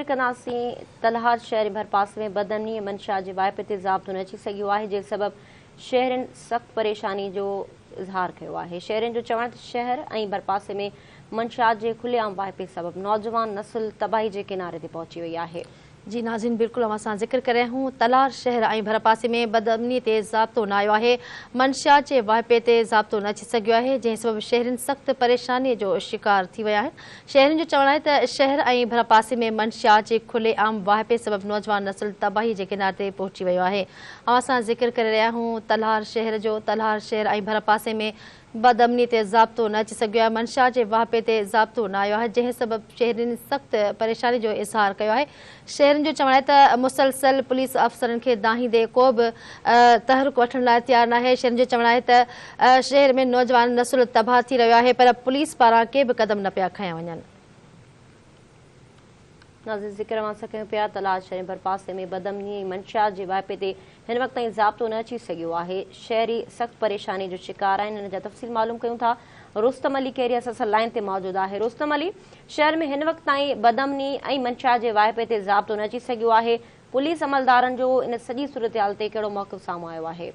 ڪنداسين، تلهار شهر ۽ ڀرپاسي ۾ بدامني ۽ منشيات جي واهپي تي ضابطو نه اچي سگهيو آهي، جنهن سبب شهرين سخت پريشاني جو اظهار ڪيو آهي. شهرين جو چوڻ ته شهر ۽ ڀرپاسي ۾ منشيات جي کلي عام واهپي سبب نوجوان نسل تباهي جي ڪناري تي پهچي وئي آهي. جي ناظرين بلڪل اوهان سان ذڪر ڪري رهيا آهيون تلهار شهر ۽ ڀرپاسي ۾ بدامني تي ضابطو نه آيو آهي، منشيات جي واهپي تي ضابطو نه اچي سگهيو آهي، جنهن سبب شهرين سخت پريشاني جو شڪار ٿي ويا آهن. شهرين جو چوڻ آهي ته شهر ۽ ڀرپاسي ۾ منشيات جي کلي عام واهپي سبب نوجوان نسل تباهي جي ڪناري تي پهچي ويو آهي. اوهان سان ذڪر ڪري رهيا آهيون تلهار شهر جو، تلهار شهر ۽ ڀرپاسي ۾ بدامني تي ضابطو نه اچي سگهيو آهي، منشيات جي واهپي تي ضابطو نه آيو آهي، جنهن سبب شهرين سخت پريشاني جو اظهار ڪيو آهي. شهرين جو چوڻ آهي ته مسلسل پوليس افسرن کي دانهيندي ڪو به تحرڪ وٺڻ لاء تيار ناهي، شهرين جو چوڻ آهي ته شهر ۾ نوجوان نسل تباهه ٿي رهيو آهي پر پوليس پاران ڪي به قدم نه پيا کنيا وڃن. ناظرين ذڪر اوهان سان ڪيون پيا تلاش شهر ۽ ڀرپاسي ۾ بدامني ۽ منشيات جي واهپي تي هن وقت تائين ضابطو نه اچي سگهيو آهي، شهري سخت پريشاني جو شڪار آهن، ان جا تفصيل معلوم ڪيون ٿا، رستم علي ڪيريا اسان سان لائين تي موجود آهي، رستم علي شهر ۾ هن وقت تائين بدامني ۽ منشيات جي واهپي تي ضابطو نه اچي سگهيو آهي، پوليس عملدارن جو ان سڄي صورتحال تي ڪهڙو موقف سامهون آيو آهي؟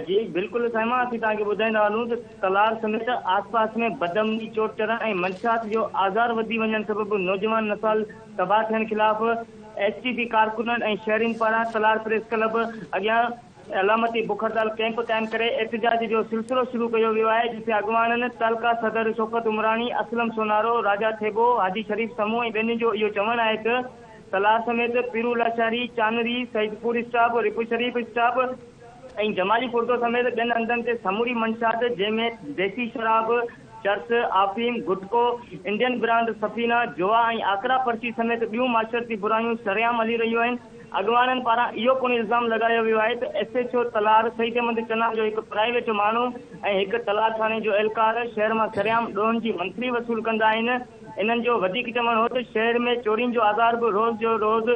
جي بلڪل صائمه اسين توهان کي ٻڌائيندا هلون ته تلار سميت آس پاس ۾ بدامني، چوٽ چڙهڻ ۽ منشيات جو آزار وڌي وڃڻ سبب نوجوان نسل تباهه ٿيڻ خلاف ايس ٽي پي ڪارڪنن ۽ شهرين پاران تلار پريس ڪلب اڳيان علامتي بک هڙتال ڪئمپ قائم ڪري احتجاج جو سلسلو شروع ڪيو ويو آهي جتي اڳواڻن تعلقه صدر شوڪت عمراڻي، اسلم سونارو، راجا ٿيٻو، حاجي شريف سمون ۽ ٻين جو اهو چوڻ آهي ته تلار سميت پيرو لاشاري، چانري، سعيد پور اسٽاپ، رپ شريف اسٽاپ ۽ جمالي پردو سميت ٻين هنڌن تي سموري منشيات جنهن ۾ ديسي شراب، چرس، آفيم، گٽڪو، انڊين برانڊ سفينا، جوا ۽ آڪرا پرچي سميت ٻيون معاشرتي برايون سرعام هلي رهيون آهن. اڳواڻن پاران اهو پڻ الزام لڳايو ويو آهي ته S H O Talhar Saeed Ahmed Channa جو هڪ پرائيويٽ ماڻهو ۽ هڪ تلهار ٿاڻي جو اهلڪار شهر مان سرعام ڏوهن جي منٿلي وصول ڪندا آهن. انهن جو وڌيڪ چوڻ هو ته شهر ۾ چورين جو آزار به روز جو روز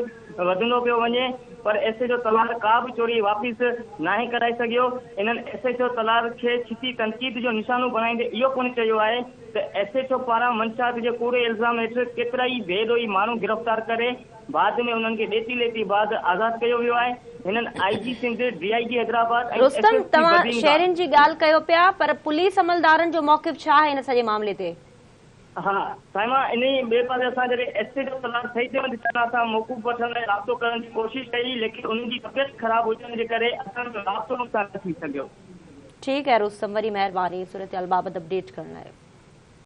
وڌندو پيو وڃي پر ايس ايڇ او تلهار ڪا به چوري واپس ناهي ڪرائي سگهيو. انهن ايس ايڇ او تلهار کي ڇتي تنقيد جو نشانو بڻائيندي اهو پڻ چيو آهي ته ايس ايڇ او پاران منشيات جي ڪوڙي الزام هيٺ ڪيترائي بي ڏوهي ماڻهو گرفتار ڪري بعد ۾ انهن کي ڏيتي ليتي بعد آزاد ڪيو ويو آهي. هنن I G Sindh, D I G Hyderabad ۽ S Rustam, S P توهان بدين کان. شهرين جي ڳالهه ڪيو پيا پر پوليس عملدارن جو موقف ڇا آهي ان سڄي معاملي تي؟ ها صائمه انهي ٻئي پاسي اسان جڏهن S H O Talhar Saeed Ahmed Channa سان موقوف وٺڻ لاء رابطو ڪرڻ جي ڪوشش ڪئي ليڪن انهن جي طبيعت خراب هجڻ جي ڪري اسان جو رابطو ان سان نه ٿي سگهيو. ٺيڪ آهي رستم وڏي مهرباني صورتحال بابت اپڊيٽ ڪرڻ لاء.